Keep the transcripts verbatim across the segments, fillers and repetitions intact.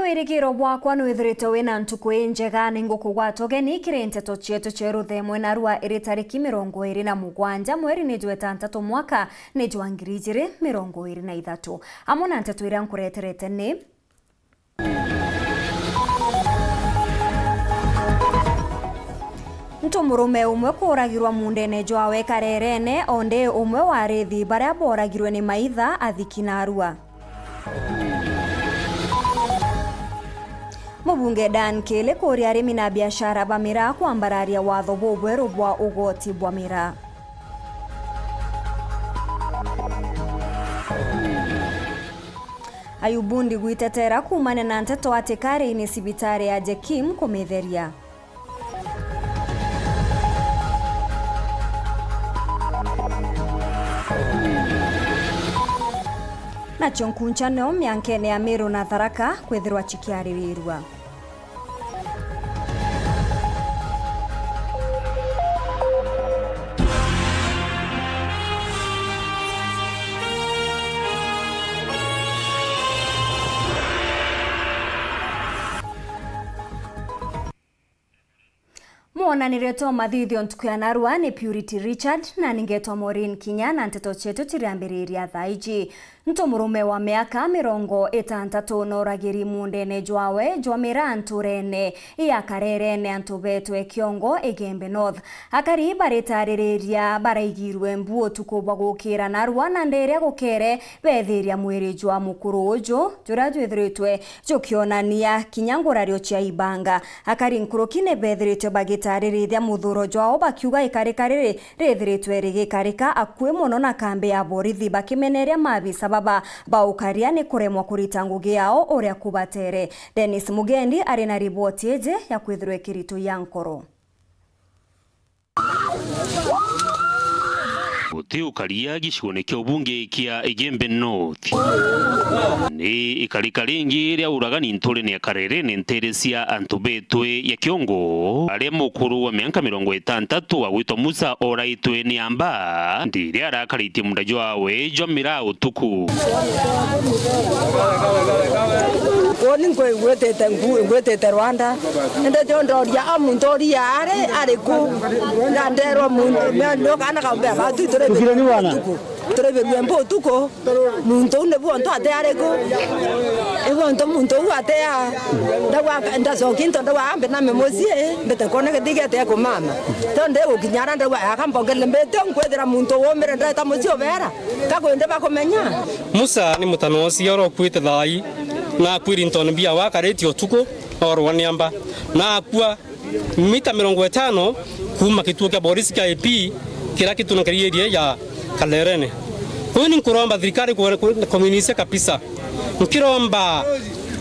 Wirigiro bwakwa nwithirite wina ntuku injega. Ningukugwata ugeni kiri nteto cietu cia ruthemwe narua iri tariki mirongo iri na mugwanja mweri ni jwa itantatu mwaka ni jwa ngiri ijiri mirongo iri na ithatu. Amwe na nteto iria nkureterete ni: Ntu murume umwe kuuragirwa muundene jwawe Karerene, o ndi umwe wa arithi baria booragirwe ni maitha, athiki na arua. Mubunge Dan Kili kuuria arimi na biashara ba miraa kwambararia watho bubweru bwa ugoti bwa miraa. Ayubu Ndigwitetera kuumania na nteto ati kari ni cibitari ya Jekim kumitheria. Nacio nkunchano miankene ya Meru na Tharaka kwithirwa cikiaririrua. Mwonaniritwe o mathithio ntuku ya narua ni Purity Richard, na ningetwa Maureen Kinya, na nteto cietu ciriambiriria thaa iji. Ntu murume wa miaka mirongo itantatu noragiri muundene jwawe jwa miraa nturene ya Karerene antu betwe Kiongo, Igembe North. Akari baritaririria baraigirwe mbu utuku bwa gukira narua, na ndiria gukere bethiria mwiri jwa mukuru uju, juria jwithiritwe jukionania kinya ngurario cia ibanga. Akari nkuruki ni bethiritwe bagitaririthia muthuro jwao, bakiuga ikarika riri rithiritwe rigikarika akui mono na kambi ya borithi, bakimeneria maabisa baba ba ukaria ni kuremwa kurita ngugi yao uria kubatere. Dennis Mugendi ari na riboti iji ya kwithirwa ikirituia nkoro. Guti ukaria gicigoone kia ubunge kia Igembe North. Ni ikarika ringi ria uragani nturene ya Karerene ntere cia antu betwe ya Kiongo, aria mukuru wa mianka mirongo itantatu agwitwa Musa oraitwe ni amba ndiria arakaritie munda jwawe jwa miraa utuku. Uuni ngwitite nku-, ngwitite Rwanda. Indi jo ndoria, a muntu uria ari, ari ku? Na nderwa muntu, me-, no kana kaumbe, batu turi Tukireni bwana. Tuku. Turi birue mbu tuku. Muntu u ni bwonto ate ari ku? I bwonto muntu u ate a? Ndagwa, ndacoki nto ndagwa ambe na me mucii, mbite kona githigi ate kumama. Tonde gukinya ara ndagwa, akambongele mbite nkwithira muntu umire ndeta mucii ubera. Ka kwende bakumenya? Musa ni mutano ucio orokuite thai, na akwiri ntoni bia wakaritie utuku, orwa ni amba, na akua mita mirongo itano kuuma kituo kia borisi kia A P kiria kitunankaria iria ya Kalerene. Kuu ni nkuromba thirikari ku-, ku-, kuminisia kabisa. Nkiromba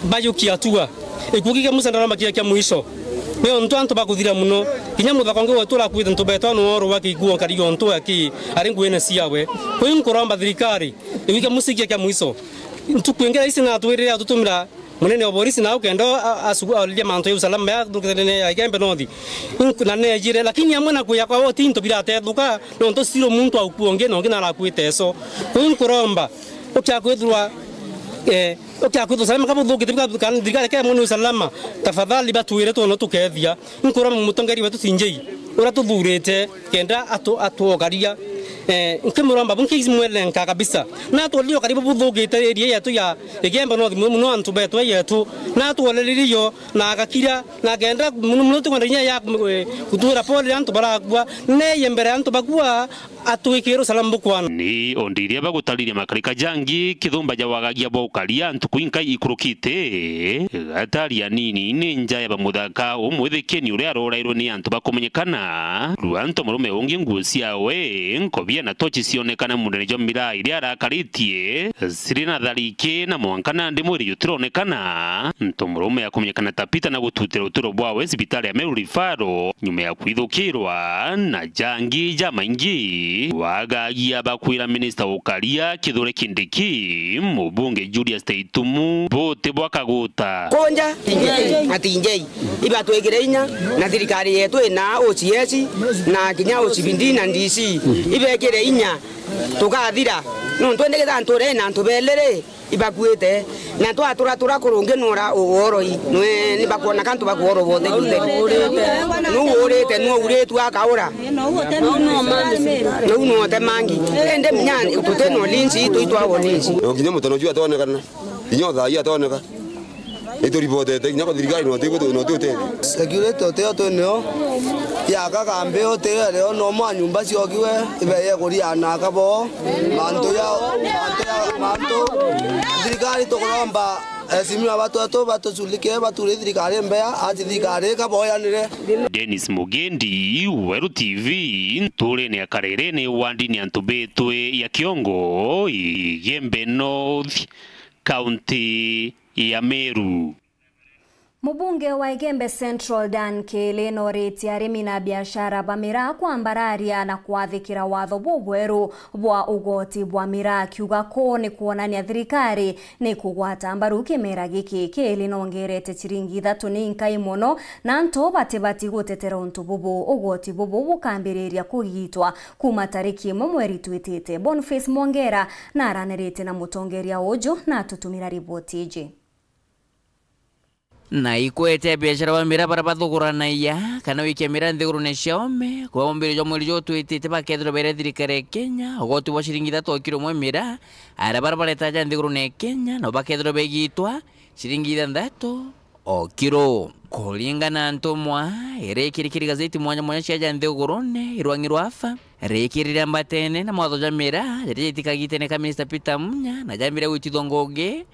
bayukie hatua. Gikuo giki kia Musa ndaromba kiria kia mwisho. Ni untu antu bakuthira muno. Kinya muthaka ungi wetu urakuite ntu betwa nu orwa gikuo nkari untu aki ari nguine ciawe. Kuu nkuromba thirikari, gikuo kia Musa kiria kia mwisho. Ntuku ingi raisi natwirire atutumira munene wa borisi nau kenda a-, acu-, aoririe mantu ya usalama ya thukirene ya Igembe North. Ink-, na nejire, lakini amwe na kuya kwa woti into biratethuka, nontu siro muntu aukua ungi, na ungi narakuite eso. Kuu nkuromba, ukia kwithirwa, eh, ukia kwithirwa usalama kabuthukite, bika-, kana thirikari kemwe ni usalama, tafadhali batwire twona tukethia. Nkuromba mutongeria wetu C J, uria tuthurite, kenda atu-, atuokaria. Eh, nkimuromba bu nkimwelenka kabisa. Na atwolie ukari bubuthukite area yetu ya Igembe North, muno muno antu betwe yetu. Na atwolelirio na agakira, na kenda muno muno tukwenda inya ya, eh, kutura pole antu barakua. Neye mbere antu bakua, atwikire usalama bukwana. Ni o ndiria bagutariria makarika jangi kithumba ja wagagia bwa ukaria ntuku inkai ikurukite. Gatari anini ni nja ya bamuthaka umwithikeni uria arorairwe ni antu bakumenyekana. Rua nto murume ungi nguo ciawe, nkobia na tochi cionekana mundene jwa miraa iria arakaritie, ciri na thariki na mwanka nandi mwiri jutironekana. Nto murume akumenyekana ta Peter na gututira uturo bwawe cibitari ya Meru Rifaro nyuma ya kwithukirwa na jangi jamaingi. Wagagia bakwira minista ukaria Kithure Kindiki, mubunge Julius Teitumu, buti bwa kaguta. Kunja ati njei ibatwikire inya na thirikari yetu ina O C S na kinya O C P D na D C ibekire inya tukathira, nontu indi githa nturene antu beliri Ibakuite, na twatura tura kurungi nura uoroi, nwe ni bakuona kantu bakuoro bothe juthe. Nu urite, nu uritwe akaura. Nu nu ote mangi. Ende mnya tuteno linsi itu itwa wolinsi. No kinya mutano juu atonekana. Kinya thaa hii atoneka. Ituribotete kinya kwa thirikari no tibu no tiutete. Security uteo twinio. Ya kakambi uteo leo no mwa nyumba ciokiwe ibe ye kuriana kabo. Mantu ya, mantu ya, mantu. Thirikari tukuromba, eh, esimiwa batu etu batuculike, bature thirikari mbea, ati thirikari kaboyanire. Dennis Mugendi, Weru T V, nturene ya Karerene, wandini ya Ntubitwe ya Kiongo, Igembe North, kaunti ya Meru. Mubunge wa Igembe Central Dan Kiili noritie arimi na biashara ba miraa kwambararia na kwathikira watho bubweru bwa ugoti bwa miraa, akiuga kuu ni kwonania thirikari ni kugwata mbaru kimera giki. Kiili nongerete ciringi ithatu ni inkai mono, na antu batibati gutetera untu bubu. Ugoti bubu bukambiriria kugitwa kuma tariki imwe mweri twitite. Boniface Mwongera naranirite na mutongeria uju na atutumira riboti iji. Na ikwete biashara ba miraa baria bathuguranagia kana wikia miraa nthigurune cia ome, kuuma mwambiririo jwa mweri juu twitite bakethirwa beere thirikari ya Kenya ugoti bwa ciringi ithatu o kiro imwe miraa, aria baria baretaja nthigurune ya Kenya nabo bakethirwa begitwa ciringi ithanthatu o kiro. Kuringana na ntumwa iria ikirikiri gazeti mwanya mwanya ciaja nthigurune, irwang'i rwa afa rikirire mbatene na mawatho ja miraa jaria jaitikagitene ka Minister Peter Munya na jambire gwitithwa ngugi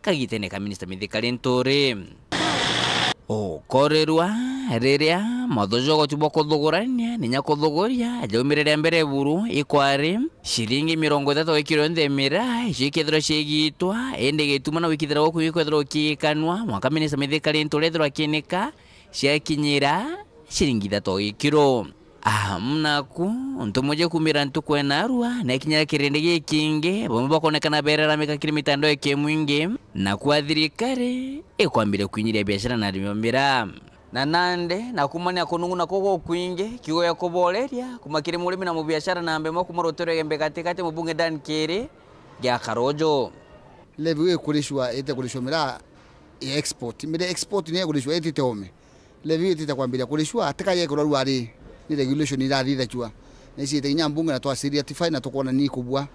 kagitene ka Minista Mithika Linturi. Ukorirwa riria mawatho ja ugoti bwa kuthugurania ni nya kuthuguria jaumire ria mbere buru ikwari ciringi mirongo ithatu o kiro yonthe ya miraa, icio ikethirwa ciigitwa, indi gituma na gwikithira guku gikwethirwa gukiikanwa mwanka Minista Mithika Linturi ethirwa akiinika ciakinyira ciringi ithatu o kiro. Amu naku, untu muje kumira ntuku ya narua, nekinyira kirindi gikingi, bamwe bakonekana bereramika kiri mitandao ya kimwingi, na kwa thirikari ikwambiria kwinyiria biashara na arimi ba miraa. Na nandi, na kumania kunung'una kuu gukwingi, kiugo gia kuboreria, kuma kiri murimi na mubiashara namba imwe kuma rutere rwa Igembe gatigati, mubunge Dan Kiiri, gia Karojo. Levy ikuricwa, ite kuricwa miraa ya export. Miraa ya export niyo ikuricwa, itite ome. Levy itite kwambiria kuricwa, tika yekirwa rua ri, ni regulation irathithachua. Na iciite kinya mbunge na twaciria ti fine na tukwona ni ikubua.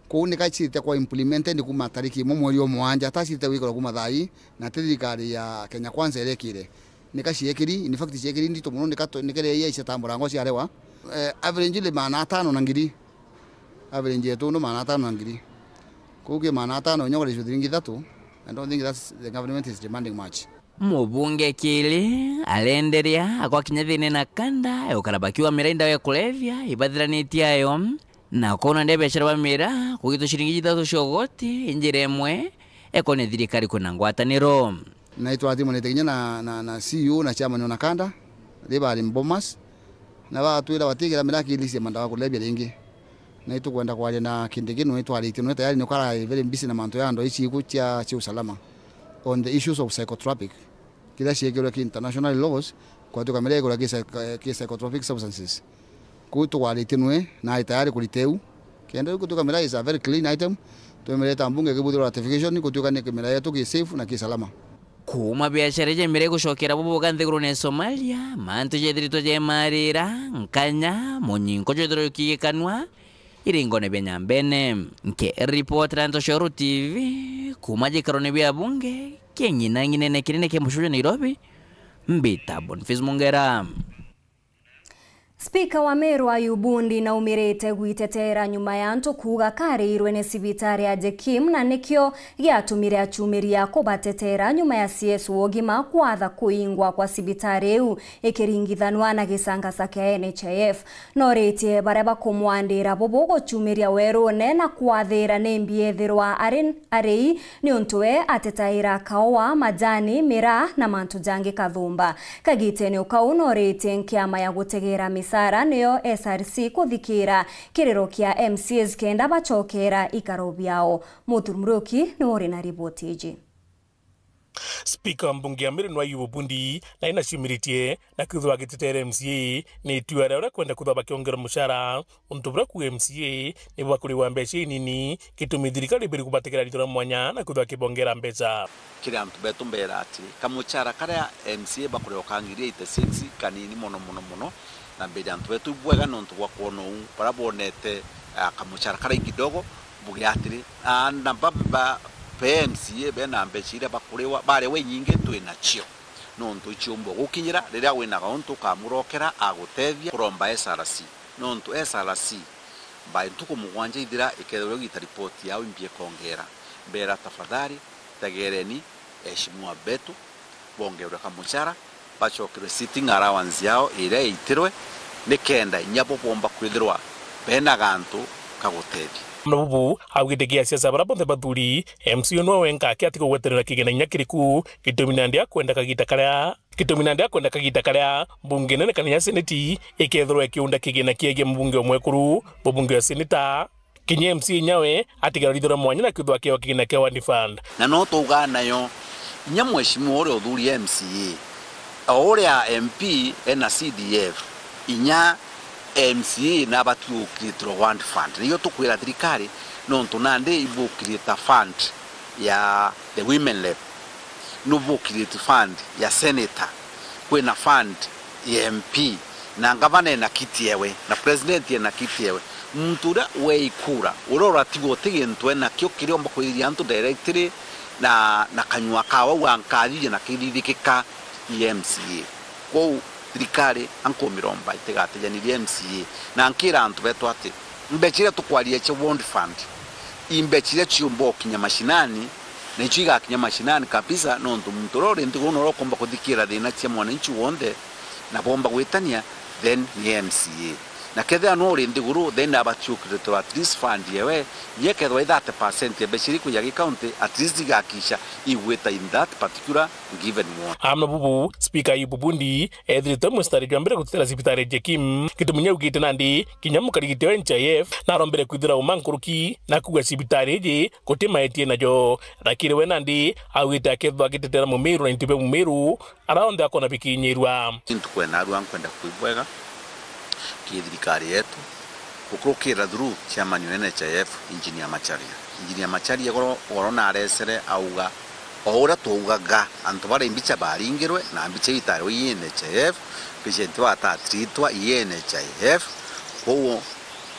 Kuu nika ciite kwa implemented kuma tariki imwe mweri o mwanja, ta ciite gwikirwa kuma thaa ii, na ti thirikari ya Kenya Kwanza irekire. Nika ciekiri, in fact ciekiri ndito mono, nika to-, nika iria iaicia ta mburango ciarewa. Eh, average ni maana atano na ngiri. Average yetu ni maana atano na ngiri. Kuu ki maana atano inya ukaricwa thiringi ithatu, I don't think that's, the government is demanding much. Mubunge Kiiri arenderea akwa kinya thiini na kanda ya ukara bakiuga miraa i ndawa ya kulevya ibathiranitie ayo, na kwona ndia biashara ba miraa kugitwa ciringi ithatu cia ugoti i njira imwe ekonia thirikari kwina ngwataniro. Na itwathimanite kinya na, na, na C E O na chairman wa Nakanda, riria bari Bomas, na batwira batigira miraa kilisi ya madawa ya kulevya ringi. Na itukwenda kwaria na Kindiki, nwe twaritie nwe tayari, nwe kara very busy na mantu ya ndo ici iku cia, cia usalama on the issues of psychotropic. Kiria ciekirwe ki international laws, kwatuika miraa igura ki psych-, ki psychotropic substances. Kuu tugwaritie nwe na ari tayari kurita iu. Kenda riu gutuika miraa is a very clean item, twemereta mbunge ikibuthirwa ratification, gutuika ni miraa yetu ki safe na ki salama. Kuuma biashara iji miraa igucokera bubuga nthigurune ya Somalia, mantu jethiritwe jemarira, nkanya, munyinko jwethirwe jukigikanwa iringone bia Nyambene. Nkiripotera Ntoshoro T V, kuuma gikarone bia bunge kia ng'inang'inene kinene kia mucii jwa Nairobi, mbita Boniface Mongera. Spika wa Meru Ayubu Ndi naumirite gwitetera nyuma ya antu kuuga kariirwe ni cibitari ya Jekim, na nikio giatumire acumiria kubatetera nyuma ya C S wa ugima kwatha kuingwa kwa cibitari iu ikiringithanwa na gicangasa kia N H I F. Noritie baria bakumwandira bubu gucumiria werune na kwathira nimbi ethirwa ari arii, niuntu we atetaira kaua, majani, miraa na mantu jangi kathumba. Kagitene o kau noritie nkiama ya gutegera micara niyo S R C kuthikira kiriro kia M C As kenda bacokera ikaro biao. Muthuri Muriuki niwe uri na riboti iji. Spika wa mbunge ya Meru nwa Ayubu Bundi, naye naciumiritie na kwithirwa agiteteera M C A ni itua riao ria kwenda kwithirwa bakiongerwa mucara, untu buria kuuga M C A ni bakuriwa mbeca inini, gitumi thirikari ibiri kubategera riitwa ria mwanya na kwithirwa akibongera mbeca. Kiri antu betu mbera atiri, kamucara karia M C A bakuriwa ka ngiri eighty-six kanini mono mono mono, na mbere antu betu ibwega nontu bwa kwona uu, baria bonete, ah, kamucara karia kidogo, mbuge atiri, aana ba, ba, be M C A bena mbeca iria bakuriwa, barewa inyingi twi nacio. Nontu iciumbwa gukinyira riria wina gauntu ukamurokera agutethia kuromba S R C. Nontu S R C, by ntuku mugwanja ithira ikethirwa igita ripoti yao imbi ikongera. Mbera tafadhali, tegereni, eheshimiwa betu, bongerwe kamucara, bacokirwe sitting allowance yao iria yaitirwe, nikenda inya bo bomba kwithirwa bena gantu ka gutethia. Muna bubu augite ki asiasa baria bonthe bathuri, M C A nwe wenka aki atigugweterera kigena inya kiriku, gitumi nandi akwenda kagita karia, gitumi nandi akwenda kagita karia mbunge nene kana inya seneti ikethirwa ikiunda kigena kiegie mbunge umwekuru, mubunge wa seneta. Kinya M C A nyawe atigara riitho ria mwanya na kwithirwa akiewa kigina kia Ward Fund. Na no twaugaa nayo, inya mheshimiwa uria uthurie M C A, o uria M P ena C D F, inya M C A nabati gukiritwa Ward Fund. Niyo tukwira thirikari, nontu nandi ibukirita fund ya the women rep, nubukirite fund ya senator, kwina fund ya M P, na ngavana ena kiti ewe, na president ena kiti ewe. Muntu uria wei kura, uria uratigwa uti gintu enakio kiriomba kwithiria antu directly na, na kanyua kawe au ankathithia na kithithikika i M C A. Kwou thirikari ankumiromba itigatejanirie M C A, na nkira antu betu ati, mbecha iria tukwaria cia Ward Fund, i mbecha iria ciumba ukinya mashinani, na icio igakinya mashinani kabisa, nontu muntu uria uri nthiguru na uria ukomba kuthikira thina cia mwananchi wonthe, na bomba gwitania, then ni M C A. Na kethira no uri nthiguru, then abati ukiritwa at least fund yewe, nyekethwa i thirty percent ya mbecha iria ikuja gi county, at least igakisha igwita in that particular given ward. Amwe bubu, Spika Ayubu Bundi ethirite mustari jwa mbere gutetera cibitari ja Kim, gitumi ni augite nandi kinya mukarigiti wa N H I F narombere kwithira uma nkuruki na kuuga cibitari iji guti maetie najo. Lakini we nandi augite akethwa agitetera Mumiru na into bia Mumiru, ara onthe akona bikinyirwa. Ntuku ena arua nkwenda kwibwega ki thirikari yetu, gukurukira through chairman wa N H I F, Engineer Macharia. Engineer Macharia goro, goro narecere auga, o uria twaugaga, antu baria mbicha baringirwe, na mbicha itarwe i N H I F, patient batatritwa i N H I F. Kwou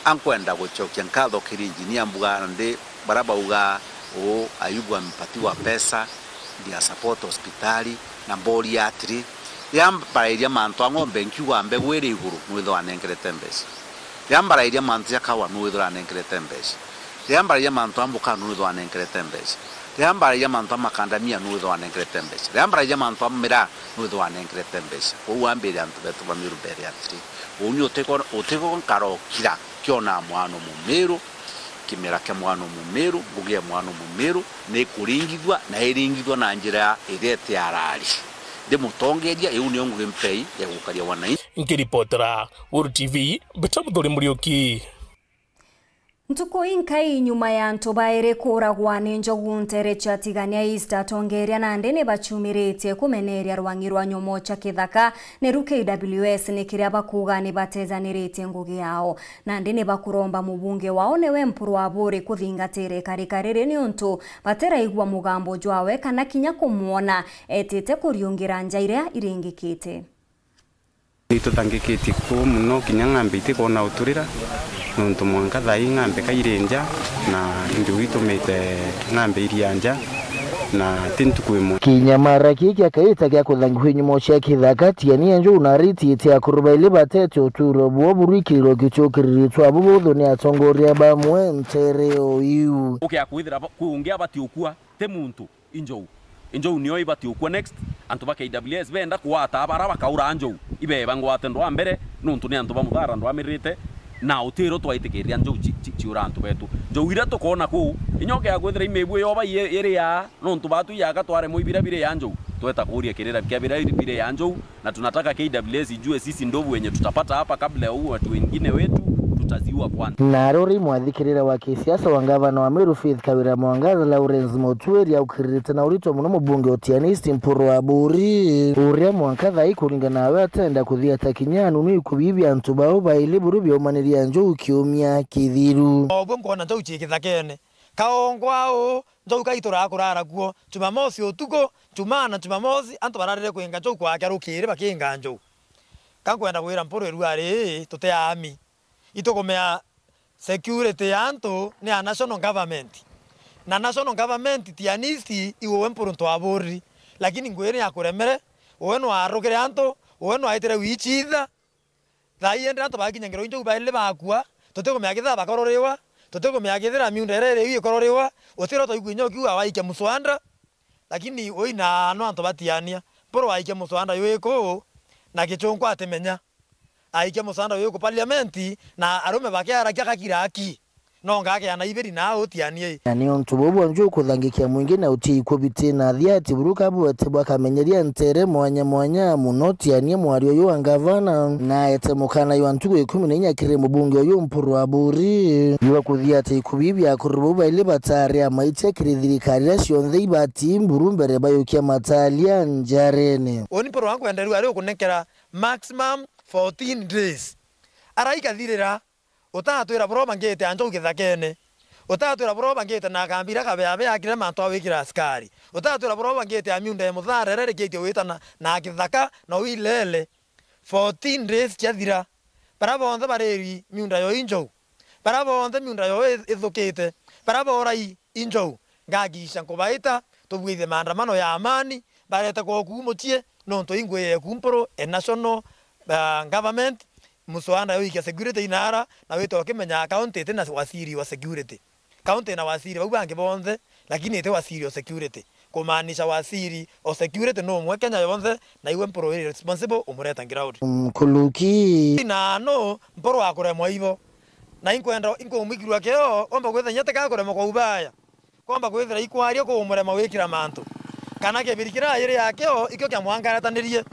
ankwenda gucokia nkatho kiri engineer mbuga ndi baria bauga uu, Ayubu amepatiwa pesa ndia support hospitali, na mboria atiri, riria mbarairia mantu a ng'ombe nkiuga mbegu iri iguru, nwithirwa anengerete mbeca? Riria mbarairia mantu ja kawa, nwithirwa anengerete mbeca? Riria mbarairia mantu a mbuka, nwithirwa anengerete mbeca? Riria mbarairia mantu a makandamia, nwithirwa anengerete mbeca? Riria mbarairia mantu a miraa, nwithirwa anengerete mbeca? Kwou ambire antu betu ba Meru mbere atiri, uuni utigo, utigo nkarokira kionaa mwana Mumiru, kimera kia mwana Mumiru, ngugi ya mwana Mumiru ni ikuringithua na iringithua na njira iria iti arari. Ndi mutongeria, iu niyo ngugi mpei ya gukaria wananchi. Nkiripotera Weru T V, Mbita Muthuri Muriuki. Ntuku inkai nyuma ya antu bairi kuuragwa ni njogu ntere cia Tigania East, atongeria nandi ni bacumiritie kumeneria rwang'i rwa nyomo cia kithaka, niru K W S, ni kiria bakuuga ni batejaniritie ngugi yao. Nandi ni bakuromba mubunge wao niwe Mpuru Aburi kuthingatira ikarika riri niuntu batiraigua mugambo jwawe kana kinya kumwona etite kuriungira nja iria iringikite. Ni tuthangikitie kuu mono, kinya ng'ambe itikwona uturira, nontu mwanka thaa ii ng'ambe kairi nja, na njugu itumite ng'ambe iria nja, na ti ntuku imwe. Kinya mara kii kia kaita gia kuthangihua nyomo cia kithaka, Tigania Njou na aritiite akuru baili batete uturo bwao burwikirirwe kicukiriri twa bubuthu ni atongoria bamwe ntere o iu. Ukia kwithira ba-, kwi ungi abati ukua, ti muntu. Injou. Injou niyo ibati ukua next. Antu ba K W S benda kwata bara bakaura Njou. Ibeba ngwate ndwa mbere, nuntu ni antu ba muthara ndwamirite, na utiro twaitikiria Njou ci-, ci-, ciura antu betu. Njou iria tukoona kuu, inyoke ya kwithira imibu yoba i-, iri ya, nuntu batu yaga twaremwa ibira biri ya Njou. Tweta kuuria kirira kia bira biri ya Njou, na tunataka K W S ijue sisi ndovu wenye tutapata hapa kabla ya huu watu wengine wetu, tuta- Nario ri mwathikirira wa kisiasa wa ngavana wa Meru Faith Kawira Mwangaza, Lawrence Motwiri, aukiririte na urito muno mubunge utianisi Mpuru Aburi, uria mwanka thai kuringana nawe atenda kuthiata kinya nunu ikubii bia antu bao baili buru biaumaniria njou kiumia kithiru. Obwe nkwona njou ci kithakene. Kaongwa uu, njou kaituraa kurara kuo. Jumamosi utuku, Jumaa na Jumamosi, antu bararire kwinga njou kwakya rukiri bakinga njou. Ka nkwenda kwira Mpuru irua rii, tuti aami. Itukumea security ya antu ni a national government. Na national government ti anisi iwe we Mpuru ntwaburiri. Lakini ngui ni yakuremere, uwe nwarukire antu, uwe nwaitire wichitha. Thaa ii indi antu bakinya ngero injou baili bakua, tutikumea kethira bakororiwa, tutikumea kethira miunda iria iri iu ikororiwa, utiro twaigua inya ukiuga waikia muswanda, lakini ui na no antu batiania. Mpuru waikia muswanda jwiku na Gichunku atimenya. Aikia muswanda jwiku parliament na arume bakiarakia gakira aki. No ngakea na ibiri na utianie. Na ni untu buu bwonju ukuthangikia mwingi na utii kubiti na athiati buruka bwete bwakamenyeria ntere mwanya mwanya muno tianie mwario uyu wa ngavana, na aete mukana jwa ntuku ikumi na inya kiri mubunge uyu Mpuru Aburi. Jwa kuthiata ikubii bia akuru bau baili batari amaitia kiri thirikari iria cionthe ibati mburu mbere bayukia matalia njarene. Uni Mpuru wankwenderua ari ukunenkera maximum fourteen days. Araikathirira. Utatwira buroba ngite ya njou githakene. Utatwira buroba ngite na kambi iria Kabeabe akire mantu a wikira askari. Utatwira buroba ngite ya miunda ya muthara iria irikitie gwita na, na githaka na uilele. Fourteen days ciathira. Baria bonthe bariri miunda yo injou. Baria bonthe miunda yo i-, ithukite. Baria borai injou. Ngakisha nkubaita, tubwithie maandamano ya amani, barete kwoku mucii, nontu ingwi yeku Mpuru, a national, uh, government, muswanda yo ikia security inara, na wite ukimenya county iti na waziri wa security. County ina waziri bau bangi bonthe, lakini iti waziri o security. Kumaanisha waziri o security no umwe Kenya yonthe, na iwe Mpuru iri responsible umureta ground. Nkuluki. Na no Mpuru akuremwa ibo. Na inkwenda, inkumwikirua kio, omba kwithania tikakuremwa kwa ubaya. Kwomba kwithira ikwaria kuumurema wikira mantu, kana kibiri kiria yiri yakio ikio kiamwangaratanirie.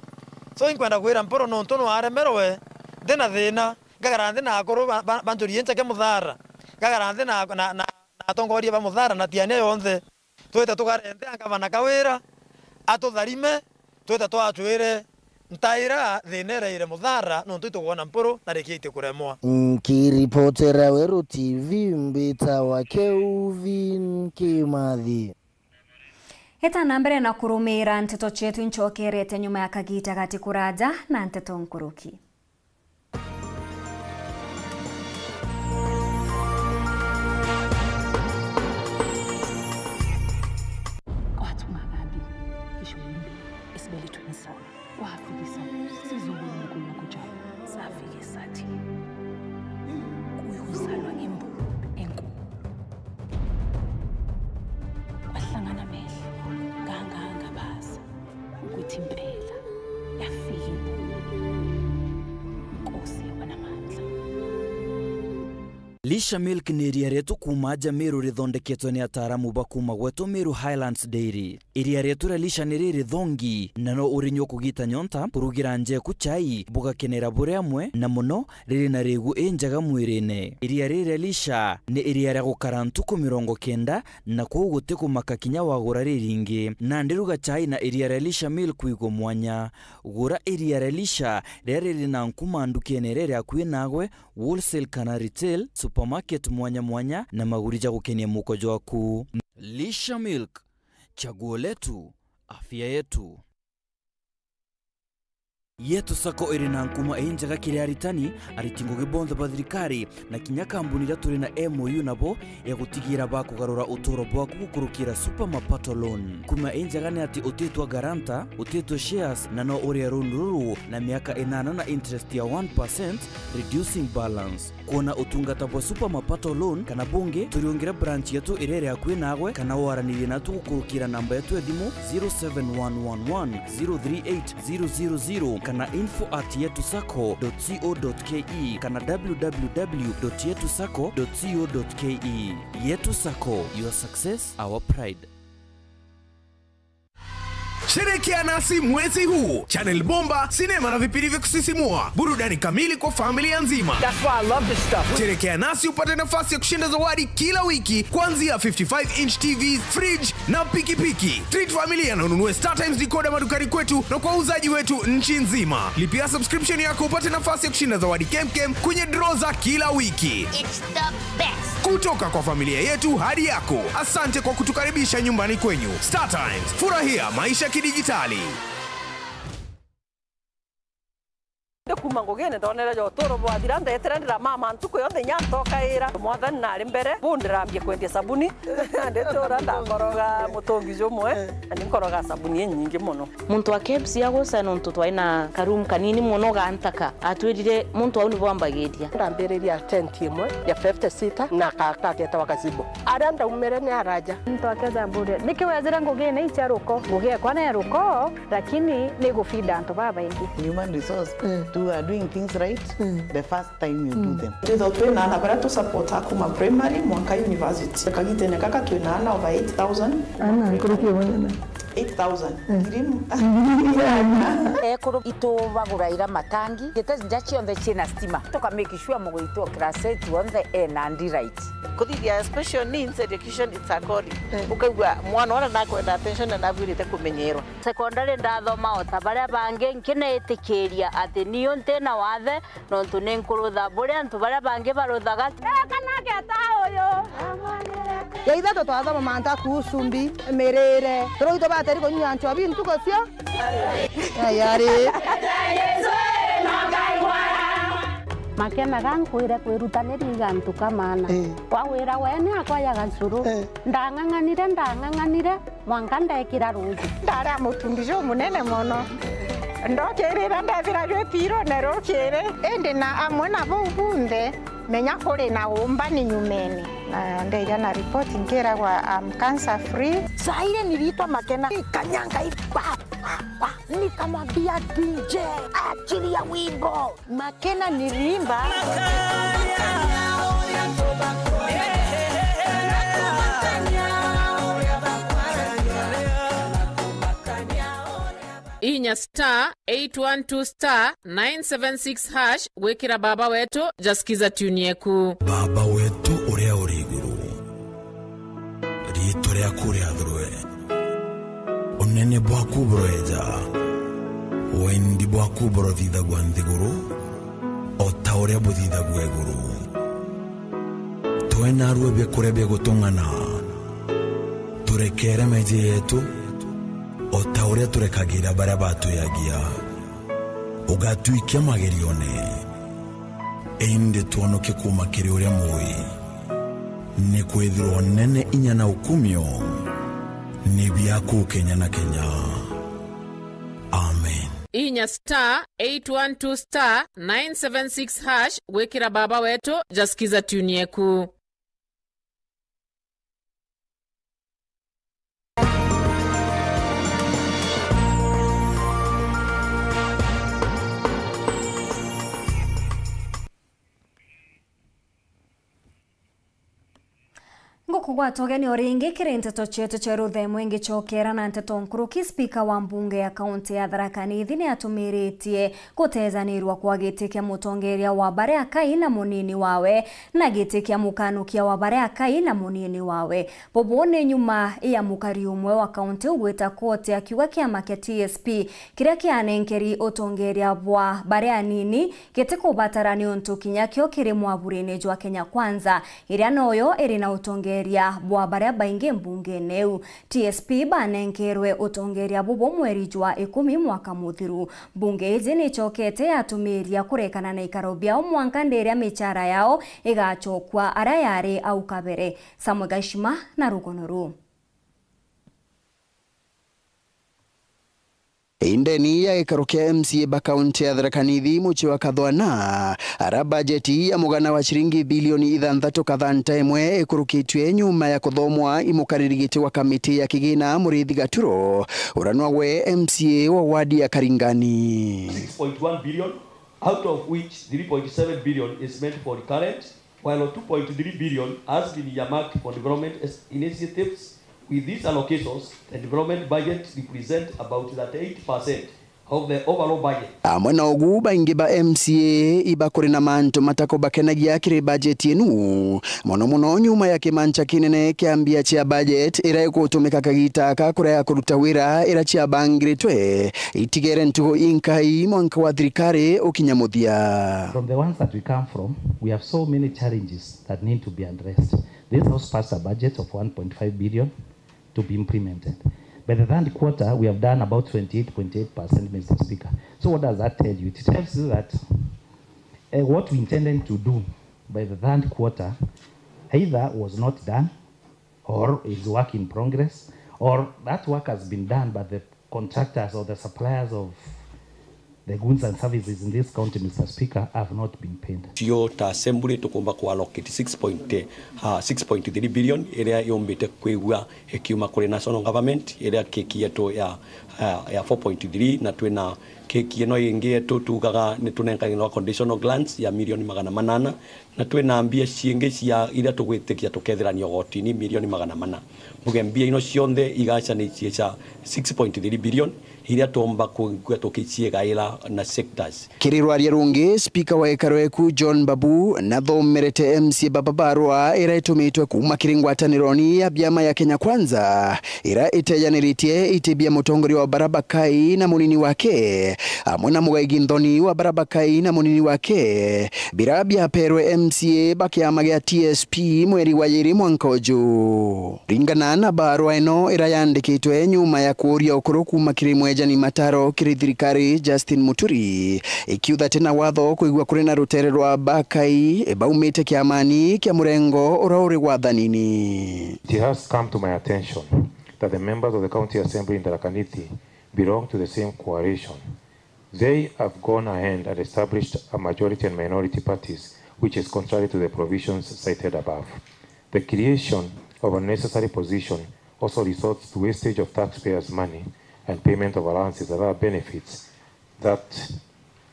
So, inkwenda kwira Mpuru nontu nwaremerwe, ndi na thina, ngagara nthi na akuru ba, ba, banjurie nceke muthara, ngagara nthi na, na, na, na atongoria ba muthara na tiania yonthe. Twite tugare nthi a ngavana Kawira, atutharime, twite twacwire ntaira thina iria iri muthara, nontu itukwona Mpuru na rikitie kuremwa. Nkiripotera Weru T V, mbitawa Kelvin Kimathi. Eta na mbere na kurumira nteto cietu, incokerete nyuma ya kagita gati kuraja na nteto nkuruki. Watu maadhi, ishirini, isibeli twenty-seven. Watu gisa, sizungu ni mkuu wa kuja. Safi gisati. Kuyu salwa imbu, enku. Wahlangana mehlo, nganganga basa. Ukuthi impela yafika impumelelo. Nkosi yabanamandla. Lisha Milk ni iria rietu kuuma aja Meru rithondeketwe ni ataaramu ba kuuma gwetu Meru Highlands Dairy. Iria rietu ria Lisha ni riri thongi, na no urinyua kugita nyonta, kurugira njeku chai, bugakenera buri amwe, na muno riri na rigu injega mwirine. Iria riri ria Lisha ni iria ria gukara ntuku mirongo kenda, na kwou guti kumaka kinya wagura riringi. Nandi ruga chai na iria ria Lisha Milk kwigua mwanya. Gura iria ria Lisha riria riri na nkuma ndukene iria iri akui nagwe, wholesale kana retail, supermarket mwanya mwanya, na maguri ja gukenia muko jwaku. Lisha Milk, chaguo letu, afya yetu. Yetu Sacco iri na nkuma injega kiri aritani, ariti ngugi bonthe ba thirikari, na kinya kambuni iria turi na M O U nabo ya gutigira bakugarura uturo bwaku gukurukira Super Mapato Loan. Nkuma injega ni ati utitwa guarantor, utitwa shares, na no uria loan ruru na miaka inana na interest ya one percent, reducing balance. Kwona utungata bwa Super Mapato Loan kana bungi, turiungire branch yetu iria iri akui nagwe, kana waranirie natu gukurukira namba yetu ya thimu zero seven one one one zero three eight zero zero zero kana info at yetu sacco dot co dot ke kana w w w dot yetu sacco dot co dot ke. Yetu Sacco, your success, our pride. Sherekea nasi mwezi huu. Channel bomba, sinema na vipindi vya kusisimua. Burudani kamili kwa familia nzima. That's why I love this stuff. Sherekea nasi upate nafasi ya kushinda zawadi kila wiki, kuanzia fifty-five inch T V, fridge na pikipiki. Treat familia na ununue StarTimes decoder madukani kwetu na kwa wauzaji wetu nchi nzima. Lipia subscription yako upate nafasi ya kushinda zawadi kemkem kwenye draw za kila wiki. It's the best. Kutoka kwa familia yetu hadi yako, asante kwa kutukaribisha nyumbani kwenyu. StarTimes, furahia maisha kidijitali. Ndi kuuma ngugine ndonere ja uturo bwathira, ndeetire ndira mama ntuku yonthe inya ntokaira. Mwathani nari mbere, bu ndirambia kwendia sabuni. Nditura ndakoroga mutungi jumwe, na ni nkoroga sabuni inyingi mono. Muntu wa K F C aguca nontu twari na karumu kanini mono ga ntaka. Atwirire muntu au nibo ambagiria. Ndambiriria tent imwe ya fifty seater na ka-, kageetawa Gazebo. Aria ndaumire ni araja. Muntu akejamburia, "Niki wejire ngugine iu cia ruko?" Ngugi ekwa ni ya ruko, lakini ni gufida antu babaingi. Human resource, mm, who are doing things right, mm, the first time you do, mm, them. Twithagwa twi na aana baria tu support a kuma primary mwanka university. Kagitene gaka twi na aana over eight thousand. Aana nkuruki ya magana? Eight thousand. Mm. Ngiri m-, ekuru itubaguraira matangi, gite nja cionthe ciina stima. Tuka make sure muguri itu o class eight wonthe ena D light. Kuthithia special needs education, it's a calling. Mm. Ukaigua mwana uria nakwenda attention na nabwirite kumenyerwa. Secondary ndathoma o ta baria bangi, nkinetikiria ati niu ntina wathe, nontu ni nkurutha buria antu baria bangi baruthaga. Kana geta uyu. Ya ithatu twathoma mantu a kuhusu mbi, mirire. Turu itu bateri kunyua nchobi ntuku cio. Ai, ari. Makenaga nkwire kwirutaniria iga antu ka maana. Eh. Wawira we ni akwa ya gacuru. Eh. Ndang'ang'anire, ndang'ang'anire. Mwanka ndekira ruuji. Ndari a mutumbi jumunene mono. Ndokirire ndethira jwi tiirune rukiri, indi na amwe na buu bunthe, menya kuri na uumbani nyumene. Na ndeja na ripoti nkiragwa, I'm cancer free. Saa ile niliitwa Makena, nikanyanga hivi, pa, pa, pa. Nikamwambia D J, achilia wimbo. Makena niliimba. Inya star eight one two star nine seven six hash gwikira Baba Wetu ja Skiza tune yeku. Baba wetu uria uri iguru, riitwa riaku riathurwe. Unene bwaku buroeja, wendi bwaku burothithagua nthiguru, o ta uria buthithagua iguru. Twe naarua biakuria bia gutung'ana, turekeere meeji yeetu, o ta uria turekagira baria batwiagia. Ugatwikia magerione, indi twonoke kuuma kiri uria mui. Nikwithirwa unene, inya na ukumio ni biaku kenya na kenya. Amen. Inya star eight one two star nine seven six hash gwikira Baba Wetu ja Skiza tune yeku. Ngukugwata ugeni o ringi kiri nteto cietu cia ruthemo. Ingicokera na nteto nkuruki, spika wa mbunge ya kaunti ya Tharaka Nithi ni atumiritie gutejanirwa kwa giti kia mutongeria wa baria akai na munini wawe na giti kia mukanukia wa baria akai na munini wawe. Bubu ni nyuma ya mukari umwe wa kaunti ugwita koti akiuga kiama kia T S P kiria kianenkeri utongeria bwa baria anini gitikubatara niuntu kinya kio kiri mwaburine jwa Kenya Kwanza, iria noyo iri na utongeria bwa baria baingi mbungene iu. T S P banenkerwe utongeria bubu mweri jwa ikumi mwaka muthiru. Mbunge iji nicokete yatumiria kurekana na ikaro biao mwanka ndiria michara yao igacokua aria yari au kabere. Samuel Gaishima na rugono ruu. Indeni ya gikaro kia M C A ba kaunti ya Tharaka Nithi, Mucii wa Kathwana, ara bajeti ya mugana wa ciringi bilioni ithanthatu kathanta imwe ikurukitue nyuma ya kuthomwa i mukariri giti wa kamiti ya kigina, Muriithi Gaturo, uria nwawe M C A wa wadi ya Karingani. Six point one billion, out of which three point seven billion is meant for recurrent, while two point three billion has been earmarked for development initiatives With these allocations, the development budget represent about thirty-eight percent of the overall budget. Amwe na ugu, baingi ba M C A iba kuri na mantu matakubakenagia kiri bajeti inu, mono mono nyuma ya kimancha kinene kia mbia cia bajeti iria igutumika kagita aka kuria kuruta wira iria ciabangiritwe itigere ntugu inkai mwanka wa thirikari ukinya muthia. From the ones that we come from, we have so many challenges that need to be addressed. This house passed a budget of one point five billion to be implemented. By the third quarter, we have done about twenty-eight point eight percent, Mister Speaker. So what does that tell you? It tells you that, eh, what we intended to do by the third quarter either was not done or is work in progress, or that work has been done, but the contractors or the suppliers of the goods and services in this county, Mister Speaker, have not been paid. Cio ta assembly tukumba ku allocate six point, uh, six point three billion iria yumbite kwigua ikiuma kuri national government, iria keki yetu ya, ya, ya four point three, na twina keki ino ingi yetu tugaga ni tunenkanirwa conditional grants ya milioni magana manana, na twina mbia ciingi cia iria tugwitikia tukethirania ugotini milioni magana mana. Mbuge mbia ino cionthe igacanicie cia six point three billion, iria tuumba kwigua tukiciigaira na sectors. Kiri rwaria rungi, spika wa gikaro eku John Babu nathomerete M C A baba barua iria itumitwe kuuma kiri ngwatanironi ya biama ya Kenya Kwanza, iria itejaniritie iti bia mutongoria wa Baraba Kai na munini wake, amwe na mugai Ginthoni wa Baraba Kai na munini wake, bira biaperwe M C A ba kiama gia T S P mweri wa yiri mwanka uju. Ringana na barua ino iria yandikitwe nyuma ya kuuria ukuru kuuma kiri mwejani mataro kiri thirikari Justin Muturi, ikiuga ati na watho kwigua kuri na rutere rwa Bakai baumite kiamani kia murengo uria uri wathanini. It has come to my attention that the members of the County Assembly in Tharaka Nithi belong to the same coalition. They have gone ahead and established a majority and minority parties, which is contrary to the provisions cited above. The creation of unnecessary position also results to wastage of taxpayers' money and payment of allowances and other benefits that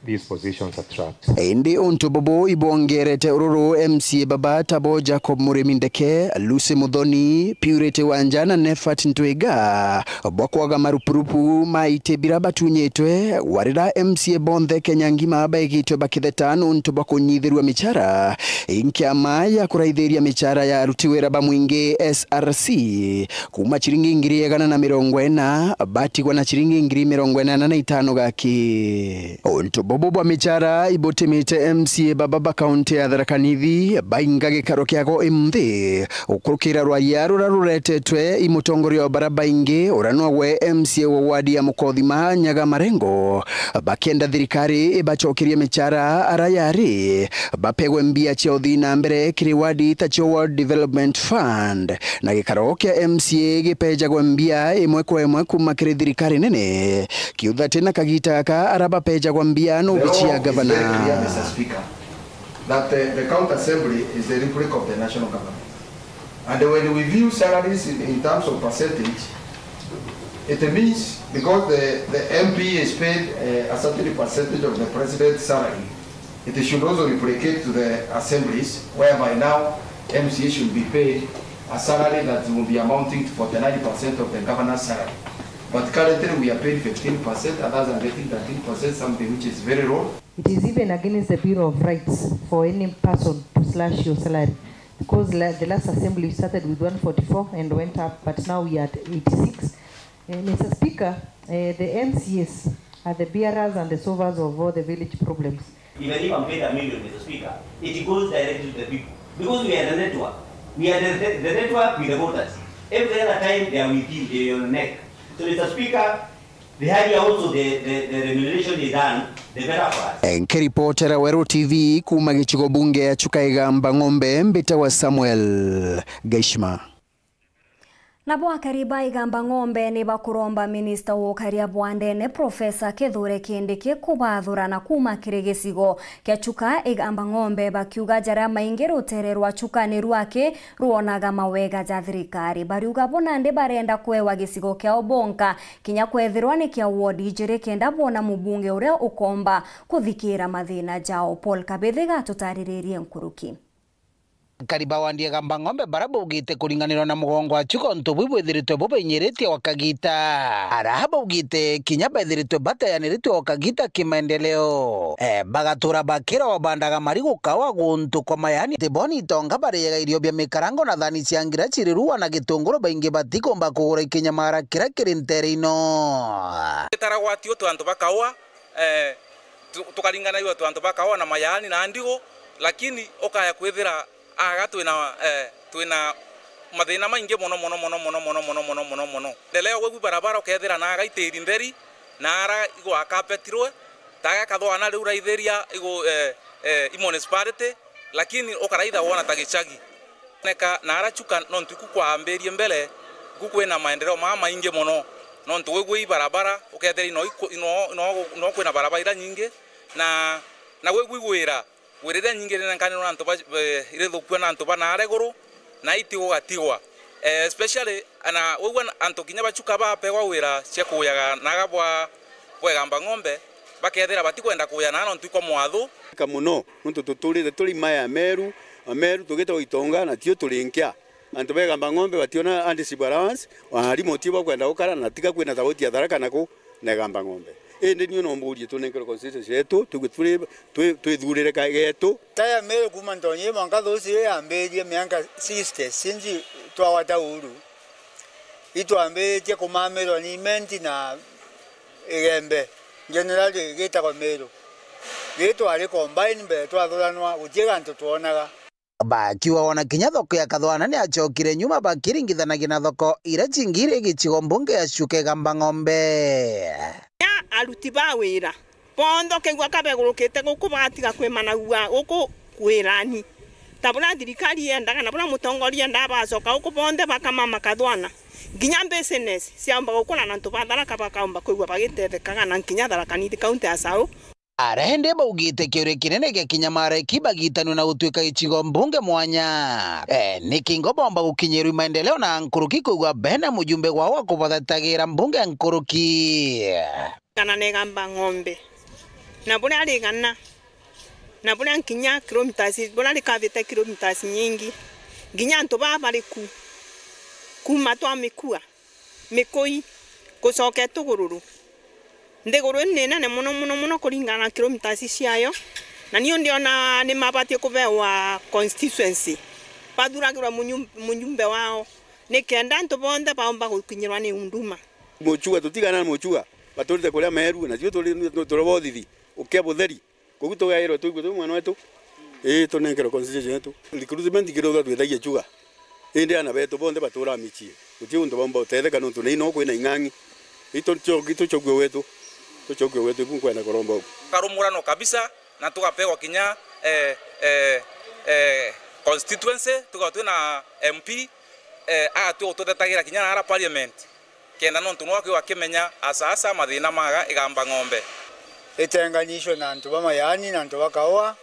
these positions attract. Indi untu bubu ibwongerete ururu M C A baba tabo Jacob Murimi Ndeke, Lucy Muthoni, Purity Wanja na Nefat Ntwiga bwa kwaga marupurupu ma iti bira batunyitwe, warira M C A bonthe Kenya ngima baigitwe bakitheta nuntu bwa kunyithirua michara. Inkiama ya kuraithiria michara ya aruti wira ba mwingi S R C, kuuma ciringi ngiri igana na mirongo ina, batigwa na ciringi ngiri mirongo inana na itano gaki. Untu bubu bwa michara ibutimite M C A baba ba kaunti ya Tharaka Nithi bainga gikaro kiago imunthi, gukurukira rwaria ruria ruretetwe i mutongoria wa bara baingi, uria nogwe M C A wa wadi ya Mukothima Nyaga Marengo, bakienda thirikari ibacokerie michara ara yari, bapegwe mbia cia uthii na mbere kiri wadi ta cio Ward Development Fund, na gikaro kia M C A gipejagwe mbia imwe kwa imwe kuuma kiri thirikari nene, kiuga ati na kagita gaka ara bapejagwa mbia no The law bicia is gavana. Very clear, Mister Speaker, that, uh, the county assembly is the republic of the national government. And when we view salaries in, in terms of percentage, it means because the, the M P is paid, uh, a certain percentage of the president's salary, it should also replicate to the assemblies, whereby now M C A should be paid a salary that will be amounting to forty-nine percent of the governor's salary. But currently we are paid fifteen percent, others are getting thirteen percent, something which is very low. It is even against the Bill of Rights for any person to slash your salary, because la-, the last assembly we started with one forty-four and went up, but now we are at eighty-six. Eh, Mister Speaker, eh, the M C As are the bearers and the solvers of all the village problems. Even if I'm paid a million, Mister Speaker, it goes directly to the people, because we are the network. We are the, the, the network with the voters. Every other time they are with you, they are on your neck. So, Mister Speaker, the higher also the, the, the remuneration is earned, the better for us. Nkiripotera Weru T V kuuma gicigo bunge ya Chuka Igamba Ng'ombe, mbitawa Samuel Gaishima. Nabo akari ba Igamba Ng'ombe ni bakuromba minista wa ukaria bwa ndene, Professor Kithure Kindiki, kubathura na kuuma kiri gicigo kia Chuka Igamba Ng'ombe, bakiuga jaria maingi rutere rwa Chuka ni rwaki rwonaga mawega ja thirikari. Bariuga bo nandi barenda kwewa gicigo kiao bonka, kinya kwethirwa ni kia ward ijiri, kenda bona mubunge uria ukomba kuthikira mathina jao. Paul Kabithi gatutariririe nkuruki. Akari ba wandi ya Igamba Ng'ombe bara baugite kuringanirwa na mugongo wa chuka untu buu bwithiritwe bubainyiritue o kagita. Ara baugite kinya bethiritwe batayaniritue o kagita kimaendeleo. Eh, bagatura bakira o bandaga marigu kawa guntu kwa mayani, ati boni itonga bariaga irio bia mikarango na thani cia ngira cirirua na gitunguru, baingi batikumba kugura ikinyamara kiria kiri ntere ino. Itaragwatio tu antu ba kawa, eh, tu-, tukaringanagua tu antu ba kawa na mayani na ndigu, lakini ukaya kwithira aga twina, eh, twina mathina maingi mono, mono, mono. Ndelea gwegwi barabara ukethira naga itiri ntheri, nara igwaka petirwe, taga kathwana riu raithiria igu, eh, eh, i municipality, lakini ukaraitha wona ta gicagi. Neka nara chuka nontu iku kwaambirie mbere, iku kwina maendeleo maa maingi mono, nontu gwigwi barabara, ukethira ino iku-, ino, ino, ino kwina barabara ira nyingi, na, na gwigwi gwira, gwira iria nyingi irinenkanirwe na antu ba, eh, irithukua na antu ba nare iguru, na itigugatigwa. Eh, especially, na wigua na antu kinya ba chuka bapegwa wira cia kuyaga naga bwa, bwa Igamba Ng'ombe, bakethira batikwenda kuya na nontu ikwa mwathu. Ka muno, nontu tuturite turi ima ya Meru, Ameru tugitagwa itonga, na tio turi nkia. Antu ba Igamba Ng'ombe bationa handship allowance, aarimu tio bakwenda gukara, na tiga kwina tauti ya Tharaka naku na Igamba Ng'ombe. Indi niu no mburie tunenkerwe constituency yetu, twi-, twi-, twi-, twithurire ka-, getu. Ta ya Meru kuma ntonye mwanka thusi yambirie mianka sixty since twagwata uhuru. Itwambiritie kumamirwa ni Imenti na Igembe, generally gitagwa Meru. Ri twari combine mbere twathuranwa, guti gantu twonaga. Bakiuga ona kinya thoko ya Kathwana ni yacokire nyuma bakiringithanagia na thoko iria cingi iri gicigo mbunge ya Chuka Igamba Ng'ombe. Kinya aruti ba wira bonthe ukegua kabegurukite guku bagatiga kwimanagua guku wirani. Ta buria thirikari yendaga na buria mutongoria endaga, bacoka guku bonthe bakamama Kathwana. Kinya business ciaumba gukura na antu ba Tharaka bakaumba kwigua bagitethekaga na kinya Tharaka Nithi County as a whole. Ara indi baugite kiuri kinene gia kinya mareki bagitanwe na gutuika gicigo mbunge mwanya. Eh, ni kingo bomba gukinyirwa maendeleo na nkuruki kwigua bena mujumbe gwao wa kubathetagira mbunge nkuruki. Kana na Igamba Ng'ombe. Na buria ari igana. Na buria nkinya kilometers, buria rikavite kilometers nyingi. Nginya antu baa bari ku. Kuma twa mikua. Mikui, gucoka Itugururu. Nthiguru ino ni nene mono, mono, mono kuringana na kilometers ciayo, na niu ndiona ni mabatie kubewa constituency, bathuragirwe munyum-, mujumbe wao, nikenda antu bonthe baumba gukinyirwa ni huduma. Muchua, tutigana na Muchua, baturite kuria Meru, na tio turi, turi bothithi, ukia butheri. Koguo tugairwe tuigwe twi mwana wetu. Ii, tunenkerwe constituency yetu. Recruitment kirauga twithagia Chuka. Indi ana betu bonthe baturaa micii. Guti untu baumba utetheka nontu na ino kwina ing'ang'i. Ii, tucho-, tuchokie wetu. Tuchokie wetu, ibu nkwenda kuromba ugu. Karumurano kabisa, na tugapegwa kinya, eh, eh, eh, constituency, tugatua twina M P, eh, agatua ututetagira kinya nara parliament. Kenda nontu nwe akiuga akimenya asaasa mathina maga Igamba Ng'ombe. Itenganishwe na antu ba mayani na antu ba kaua.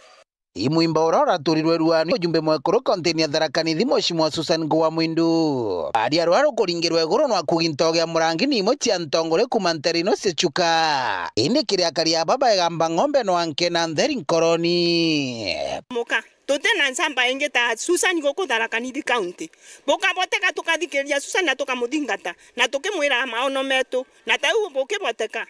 Imwimba uria uraturirwe ruani ujumbe mwekuru kaunti-ini ya Tharaka Nithi, Mheshimiwa Susan Nguwa Mwindu. Aria rwa rukuringirwe iguru nwa kugintogia murangi ni imwe cia ntongoria kuma ntere ino cia Chuka. Indi kiri akari aba ba Igamba Ng'ombe nwa nkena ntheri nkoroni. Muka. Tuti na ncamba ingi ta Susan guku Tharaka Nithi County. Bukaboteka tukathikiriria Susan na tukamuthingata, na tukimwira maono metu, na ta u gukiboteka.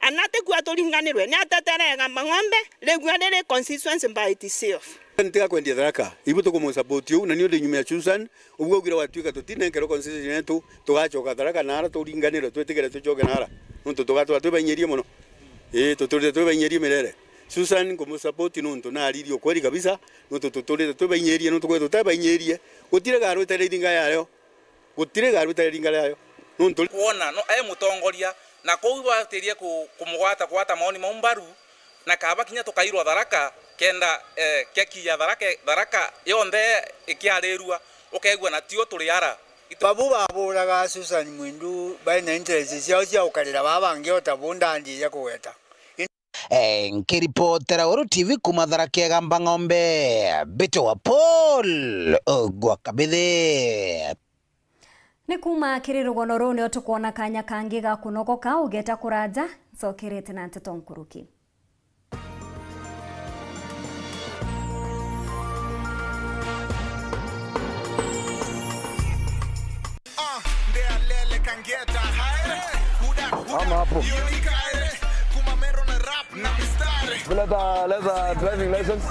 Ana tiku aturinganirwe, ni atetere Igamba Ng'ombe, rigua riri constituency by itself. Ntiga kwendia Tharaka, ibu tukumusupport u, na niu ndi nyuma ya Susan, ubu augire gwatuika tutinenkerwe constituency yetu, tugacoka Tharaka nara turinganirwe, twitikire tucoke nara. Nontu tugatwa twibainyirie mono. Ii, tuturite twibainyirie mirere. Susan nkumusupport nontu nariri ukweli kabisa, nontu tuturite twibainyirie, nontu kwethirwa tutabainyirie, gutiri garwitire iringa yayo. Gutiri garwitire iringa yayo. Nontu kwona no e mutongoria, na kou ibatirie ku-, kumugwata, kugwata maoni mau mbaru, na kaba kinya tukairwa Tharaka, kenda, eh, keki ya Tharaka, Tharaka yonthe ikiarirua, ukegua na tio turi ara. Babu baburaga Susan Mwindu baina interest ciao cia gukarira baa bangi o ta bu ndandi ya kugweta. Eh, nkiripotera Weru T V kuma Tharaka Igamba Ng'ombe, mbitagwa Paul Ogwa Kabithi. Ni kuma kiri rugono ruu nio tukwona kanya kangi ga kunogoka ugeta kuraja, ncokerete na nteto nkuruki. Ama hapo. Kuleta, leta driving license.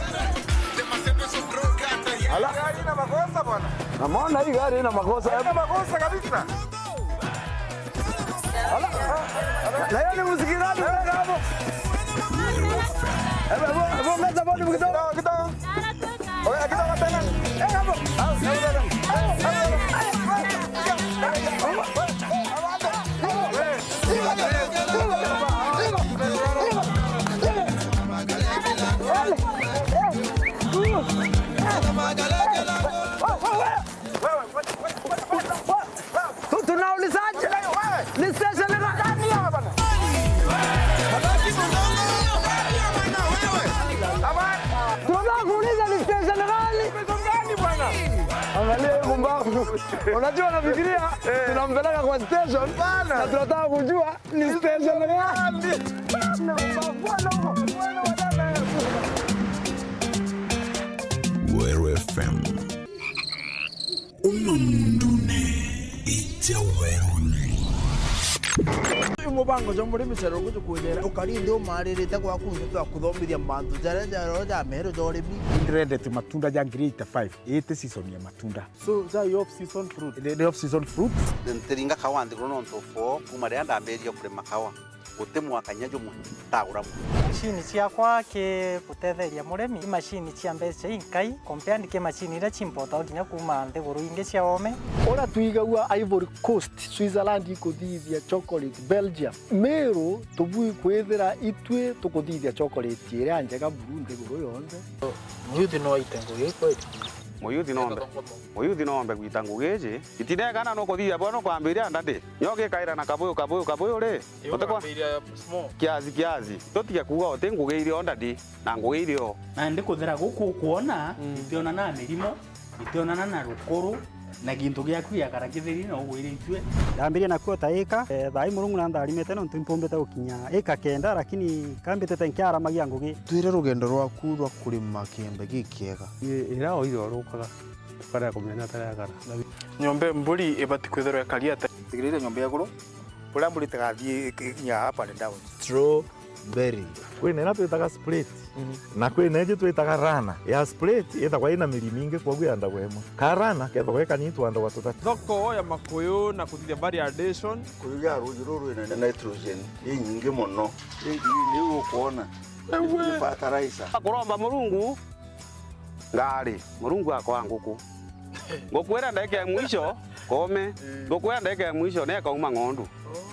Ala. Naona hii gari ina makosa. Haina makosa kabisa. Ala. Na hiyo ni muziki gani unaweka hapo? Hebu, hebu, hebu ongeza volume kidogo. Kidogo, kidogo. Tu-, tunaulizaje? Ni station gani? Tunataka kuuliza ni station gani? Angalia huyu mbavu. Unajua, nafikiria tunampeleka kwa station na tunataka kujua ni station gani. Weru F M. Uma mundune, ija weruni. Uyu mubango jwa murimi cerero gujukwirira, ukarinde umaririte gwaku nteto ya kuthomithia mantu jaria jaro ja meru ja urimi. Ndrendete matunda ja ngiri eighty-five, iti season ya matunda. So, ja i off season fruit? Ni, ni off season fruit. Ntiringa kawa nthiguru nontu for kuma riria ndambiria kurima kawa. Guti mwaka kinya jumwe ntagura mwe. Macini ciakwa ki gutetheria murimi, i macini cia mbeca inkai compared ki macini iria ciimpotagwa kinya kuuma nthiguru ingi cia oome. Uria twigagua Ivory Coast, Switzerland ikuthithia chocolate, Belgium, Meru tubui kwithira itwi tukuthithia chocolate iria njega buru nthiguru yonthe. Muyuthi no aite ngugi kweli? Muyuthi no ombe, muyuthi no ombe gwita ngugi iji. Itinekana nukuthithia bwana ukwambiria ndadi. Nyo gikaira na kabuyu, kabuyu, kabuyu ri? Utikwa? Kiasi, kiasi. Tutige kuuga uti ngugi irio ndadi na ngugi irio. Na ndikuthera guku ukwona, mm, itionana na mirimo, itionana na rukuru, na gintu giaku giakara kitheri na ugwire itue. Ndambirie nakuo ta ika, eh, thaa ii Murungu na ntharimite nontu impumbite gukinya ika kenda, lakini kambitite nkiaramagia ngugi. Twire rugendo rwaku rwa kurima kiembe gikiega. Ii, ira oire orukaga, ukarega kumenya nataregara. Nyomba mburi ibati kwithirwa ikari ata? Tigiriria nyomba ya iguru. Buria mburi itigathii ikinya up and down. Strawberry. Kwina iria twitaga split, mhm, na kwina iji twitaga runner. Ya split itagwa ina miri mingi, kwoguo yandagwa imwe. Ka runner kethagwa ikanini, twandagwa tutatu. Thoko ya makuyu na kuthithia variation. Kuyu ya ruuji ruru rwina nitrogen inyingi mono. Ii, ii, niu ukwona. Ewe. Ni fertilizer. Kuromba Murungu ngari, Murungu akoa nguku. Nguku iria ndagika ya mwisho, kome. Nguku iria ndagika ya mwisho, ni ikauma ng'ondu.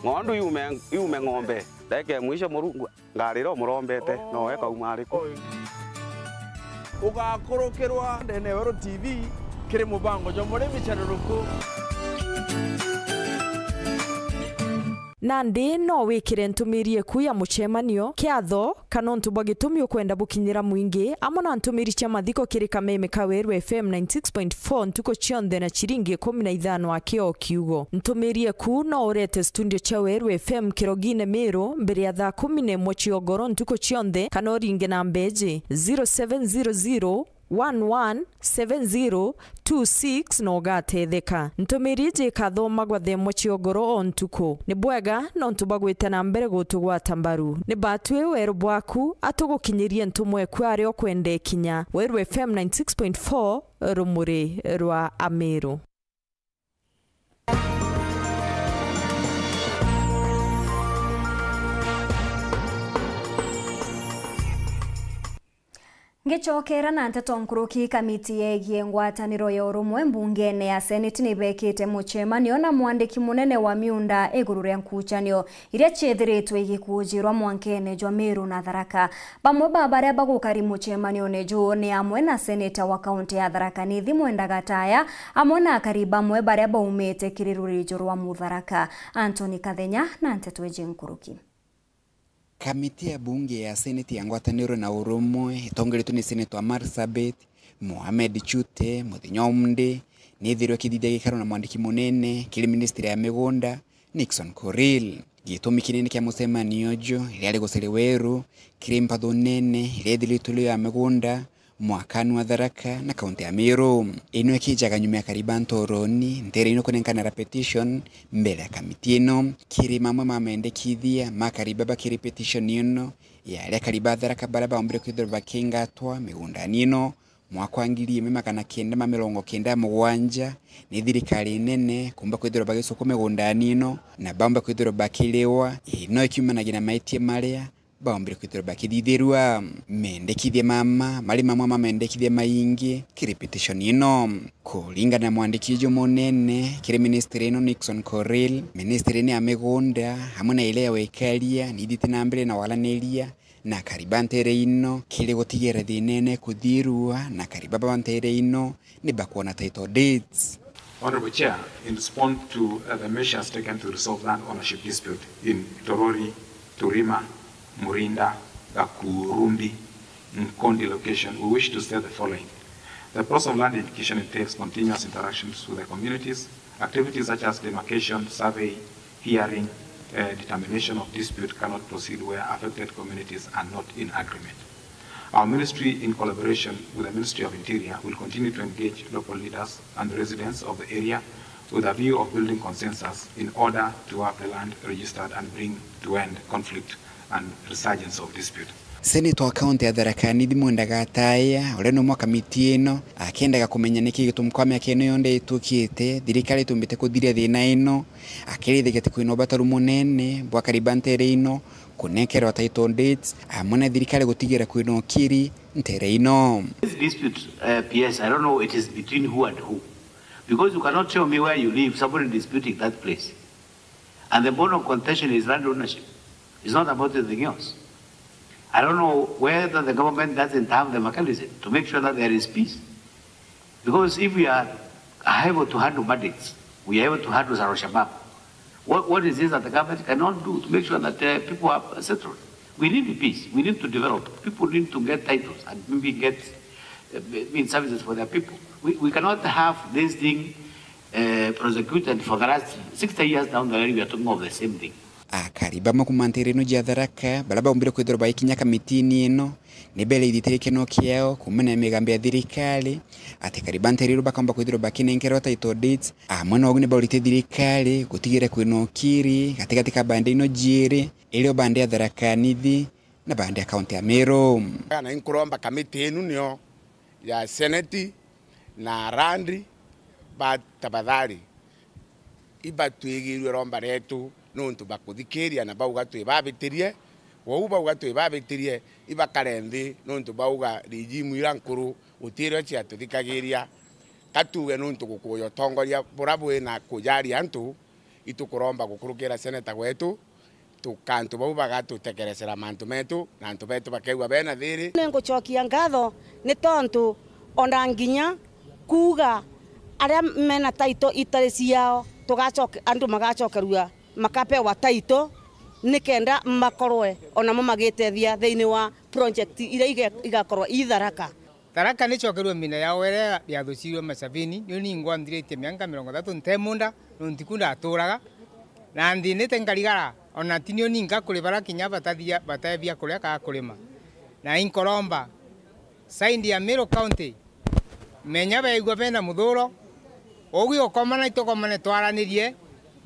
Ng'ondu yume, yume ng'ombe. Ndagika ya mwisho Murungu, ngari iria umurombete, no ikauma ariku? Ugakurukirwa ndene ya Weru T V kiri mubango jwa murimi cereruku. Nandi no wikire ntumiri eku ya mucemanio kiatho, kana untu bwa gitumi ukwenda bukinyira mwingi, amwe na ntumiri cia mathiko kiri kameme ka Weru F M ninety six point four ntuku cionthe na ciringi ikumi na ithano aki o kiugo. Ntumiri eku no urete studio cia Weru F M Kirogine Miru mbere ya thaa kumi na imwe cia ugoro ntuku cionthe, kana uringe namba iji, zero seven zero zero, one one seven zero two six, na ugatetheka. Ntumiri iji ikathomagwa thaa imwe cia ugoro o ntuku. Ni bwega nontu bwa gwita na mbere gutugwata mbaru. Ni batwi weru bwaku, atugukinyirie ntumwa eku aria ukwenda ikinya. Weru F M ninety six point four, rumuri rwa Amiru. Ngicokera na nteto nkuruki, kamiti yegie ngwataniro ya urumwe mbungene ya Seneti nibekite mucemanio na mwandiki munene wa miunda iguru ria nkucanio iria ciithiritwe igikuujirwa mwankene jwa Meru na Tharaka. Bamwe ba baria bagukari mucemanione juu ni amwe na seneta wa kaunti ya Tharaka Nithi Mwenda Gataya, amwe na akari bamwe baria baumite kiri rurijo rwa Mutharaka. Anthony Kathenya na nteto iji nkuruki. Kamiti ya bunge ya seneti ya ngwataniro na urumwe itongeretwe ni seneta wa Marsabit, Mohamed Chute, muthenya wa umunthi, nithirwe ikithithia gikaro na mwandiki munene kiri ministry ya migunda, Nixon Korir. Gitumi kinene kia mucemanio uju, riari gucari weru, kiri mpatho nene iria ithiritwe iri ya migunda, mwakani wa Tharaka na kaunti ya Meru. Ino ikijaga nyuma ya akari ba ntoroni ntere ino kunenkana repetition mbere ya kamiti ino kiri mamwe ma mendekithia ma akari baba kiri repetition ino ya aria akari ba Tharaka baria baombire kwithirwa bakingatwa migundani ino mwaka wa ngiri imwe magana kenda ma mirongo kenda na mugwanja ni thirikari nene kumba kwithirwa bagicukwa migundani ino na baumba kwithirwa bakiriwa, ino ikiumanagia na maitia maria baombire kwithirwa bakithithirua. Mendekithia mama mari mamwe ma mendekithia maingi kiri repetition ino. Kuringana na mwandiki uju munene kiri ministry ino Nixon Korir, ministry ni ya migunda amwe na iria ya wikaria nithite na mbere na waraniria na akari ba ntere ino kiri gutigira thina ino ikuthirua na akari baba ba ntere ino ni bakwona title deeds. Honourable Chair, in response to, uh, the measures taken to resolve land ownership dispute in Torori, Turima, Murinda, Gakurumbi, Nkondi location, we wish to state the following. The process of land dedication entails continuous interactions with the communities. Activities such as demarcation, survey, hearing, uh, determination of dispute cannot proceed where affected communities are not in agreement. Our ministry, in collaboration with the Ministry of Interior, will continue to engage local leaders and residents of the area with a view of building consensus in order to have the land registered and bring to end conflict and resurgence of dispute. Senator wa kaunti ya Tharaka Nithi Mwenda Gataya, uria ni umwe wa kamiti ino, akiendaga kumenya niki gitumi kwa miaka ino yonthe itukite thirikari itumbite kuthiria thina ino, akirithikia ati kwina ubataru munene bwa akari ba ntere ino kunenkerwa title deeds, amwe na thirikari gutigira kwina ukiri ntere ino. This dispute, uh, P S, I don't know it is between who and who. Because you cannot tell me where you live, somebody disputing that place. And the bone of contention is land ownership. It's not about anything else. I don't know whether the government doesn't have the mechanism to make sure that there is peace. Because if we are able to handle bandits, we are able to handle Al-Shabaab. What, what is this that the government cannot do to make sure that, uh, people are settled? We need peace. We need to develop. People need to get titles and maybe get, uh, mean services for their people. We, we cannot have this thing, uh, prosecuted for the last sixty years down the line. We are talking of the same thing. Akari bamwe kuma ntere ino jia Tharaka baria baumbire kwithirwa bagikinya kamitini ino ni bereithite gikeno kiao kumana na migambo ya thirikari ati akari ba ntere ino bakaumba kwithirwa bakinenkerwa title deeds. Amwe nogu ni baurite thirikari gutigira kwina ukiri gatigati ka bande ino jiiri, irio bande ya Tharaka Nithi na bande ya kaunti ya Meru. Na inkuromba kamiti inu nio ya seneti na randi ba tafadhali ibatwigirue romba rietu nuntu bakuthikiria na bauga twibabitirie. Wou bauga twibabitirie, ibakare nthi nuntu bauga rijimu ira nkuru gutirio ciatuthikagiria. Ka tuuge nuntu gukuja utongoria bura bwina kujaria antu, itukuromba gukurukira seneta wetu, tuka antu bau bagatutekerecera mantu metu, na antu betu bakeigua bena thiri. Ni ngucokia ngatho ni tontu ona nginya kuuga aria mena title itari ciao, tugacoke-, antu magacokerua makapewa title nikenda makorwe onamo magitethia thiini wa project iria ige-, igakorwa i Tharaka. Tharaka nicokerue miina yao iria yathucirue Masavini, nio ni ngwanthiritie mianka mirongo ithatu nte munda, nuntu ku ndaturaga, na nthinite nkarigara, ona ti nio ni nkakuri bara kinya batathia, batae bia kuria kaa kurima. Na inkoromba, side ya Meru County, menya baigua bena muthuro, ugi ukomana itukomane twaranirie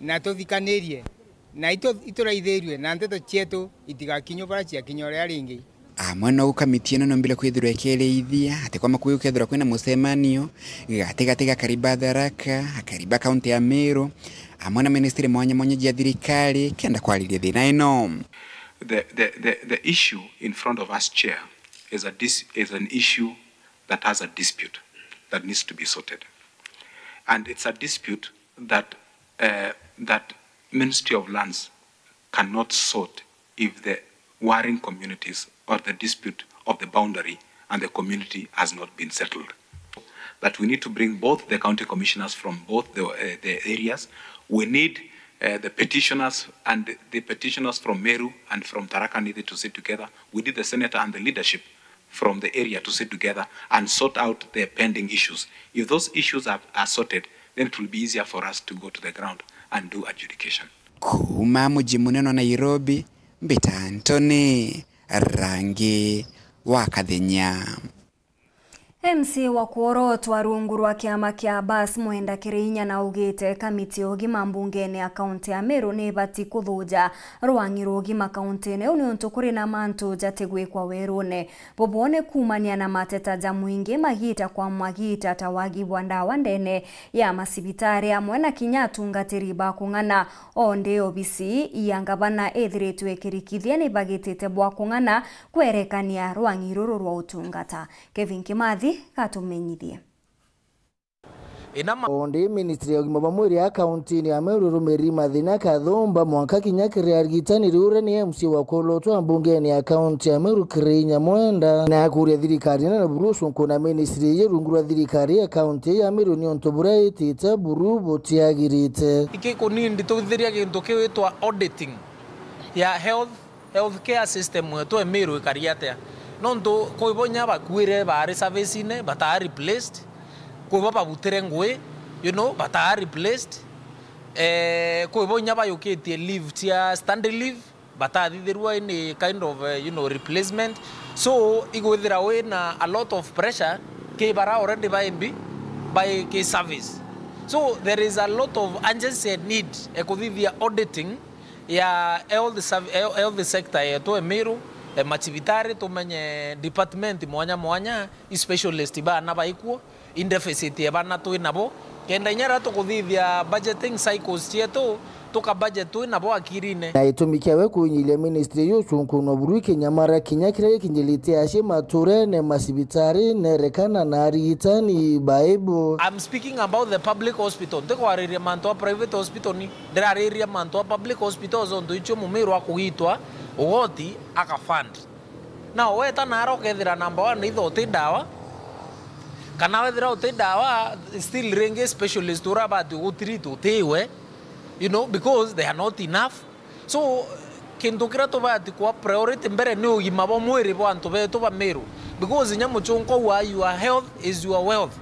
na tuthikanirie. Na itu-, ituraithirue, na nteto cietu itigakinywe bara ciakinya uria ringi. Amwe nou kamiti ino nombire kwithirwa ikirithia ati kwa makuyu kethirwa kwina mucemanio gatigati ga akari ba Tharaka, akari ba kaunti ya Meru, amwe na ministry mwanya mwanya jia thirikari kenda kwariria thina ino. The, the, the, the issue in front of us, Chair, is a dis-, is an issue that has a dispute that needs to be sorted. And it's a dispute that, uh, that Ministry of Lands cannot sort if the warring communities or the dispute of the boundary and the community has not been settled. That we need to bring both the county commissioners from both the, uh, the areas. We need, uh, the petitioners and the petitioners from Meru and from Tharaka Nithi to sit together. We need the senator and the leadership from the area to sit together and sort out their pending issues. If those issues are, are sorted, then it will be easier for us to go to the ground and do adjudication. Kuuma muji munene wa Nairobi, mbita Anthony Rangi wa Kathenya. M C A wa kworotwa rungu rwa kiama kia Abbas Mwenda Kirinya naugite kamiti ya ugima mbungene ya kaunti ya Meru ni ibati kuthuja rwang'i rwa ugima kauntine iu niuntu kuri na mantu jatigwikwa werune. Bubone kuumania na mateta ja mwingi magita kwa magita ta wagi bwa ndawa ndene ya macibitari amwe na kinya atungatiri ba kung'ana. O ndi obisi ya ngavana ithiritwe ikirikithia ni bagitite bwa kung'ana kwerekania rwang'i ruru rwa utungata. Kevin Kimathi gatumenyithie. Ina ma- O ndi ministry ya ugima bwa mwiri ya kauntini ya Meru irumiri mathina kathumba mwanka kinya kiri arigitani riu uria ni M C A wa kworotwa mbungene ya kaunti ya Meru Kirinya Mwenda na akuria thirikari nene buru ucunkuna ministry iji rungu rwa thirikari ya kaunti ya Meru niuntu buria itite buru butiagirite. Iki kunindi tuthiria gintu kiwitwa auditing ya health healthcare system yetu e Meru ikari atia? Nontu kwi bo inya bakuire baari service-ine, bataa replaced, kwi bo babutire ngui, you know, bataa replaced, eh, kwi bo inya bayukitie leave cia study leave, batathithirua any kind of, eh, you know, replacement. So, igwithira wina a lot of pressure ki bara already baimbi, bai ki service. So, there is a lot of urgency and need e kuthithia auditing ya health serv-, health, health sector yetu e Meru, e, macibitari, tumenye department mwanya mwanya, i specialist bana baikuo, i deficit ya bana twi nabo, kenda inya riria tukuthithia budgeting cycles cietu, tuka budget twi nabo akirine. Na gitumi kiawe kwinyiria ministry iu ucunkunwa buru ikinyamara kinya kiria gikinyirite acie maturene, macibitari, nerekana na arigitani baibo. I'm speaking about the public hospital, ntikwariria mantu a private hospital ni. Ndirariria mantu a public hospitals, ontu icio mumiru akugitwa ugoti aka fund. Now, weta nara ukethira number one, either uti ndawa, kana wethira uti ndawa, still ringi specialist uria abati gutreat utiwe, you know, because they are not enough. So, kintu kiria tubati kwa priority mbere ni ugima bwa mwiri bwa antu betu ba Meru, because inya muchunka uu wa your health is your wealth.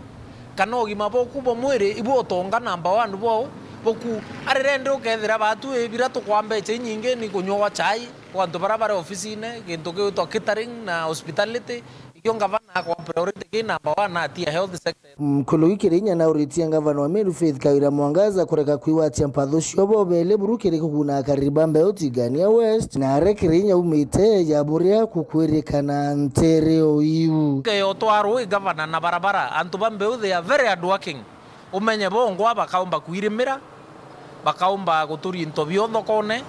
Kana ugima bwaku bwa mwiri ibu utonga number one bwao buku. Ari rendi ukethira batu ibira tukwa mbecha inyingi ni kunywa gwa chai kwa antu bara bari ofisine, gintu giwitwa catering na hospitality. Ikio ngavana akwa priority ki number one atia health sector. Mkuluki Kirinya nauritie ngavana wa Meru Faith Kawira Mwangaza kureka kwigwatia mpatho cio bobele buru kiri kuguna akariri ba mbeu Tigania West, na are Kirinya umite ya buria kukwirikana ntere o iu. Keyo twarui gavana na barabara, antu ba mbeu they are very hardworking. Umenye bongwa bakaumba kwirimira, bakaumba guturia into bio thokone,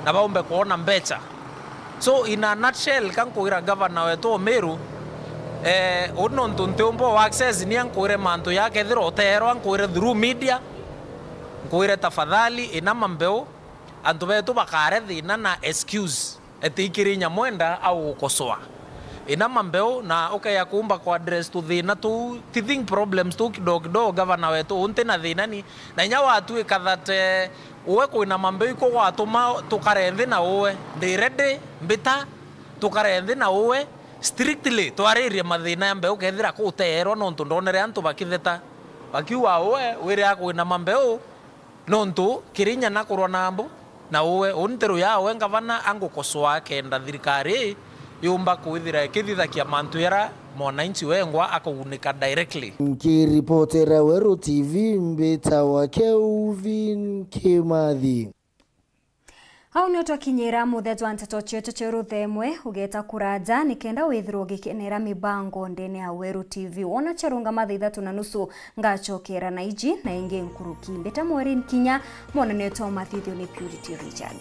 na baumbe kwona mbecha. So, in a nutshell, ka nkugira gavana wetu o Meru, eh, uu nontu ntiumba o access, ni ankwire mantu ya kethira uteerwa, ankwire through media, nkwire tafadhali, inama mbeu, antu betu bakare thina na excuse. Eti Kirinya Mwenda agukosoa. Inama mbeu na ukeya kuumba ku address tuthina tuu, teething problems tuu kidogo kidogo, gavana wetu, uu nti na thina ni. Na inya watuika that, eh, uwe kwina mambeu ikugwatuma tukare nthi na uwe. Ndi ready, mbita, tukare nthi na uwe, strictly twaririe mathina ya mbeu, kethira kuteerwa, nontu ndonere antu bakitheta, bakiuga uwe, wire akwina mambeu, nontu Kirinya nakurwa na mbu, na uwe, uu nteru ya uwe ngavana angukosoa kenda thirikari yumba kwithira ikithithakia mantu yara mwananchi wengwa akugunika directly. Nkiripotera Weru T V, mbitawa Kelvin Kimathi. Au nio twakinyira muthia jwa nteto cietu cia ruthemwe. Ugeta kuraja nikenda withirwe ugikenera mibango ndene ya Weru T V. Wona ciarungama thaa ithatu na nusu, ngacokera na iji na ingi nkuruki. Mbita Maureen Kinya, mwana netu wa mathithio ni Purity Richard.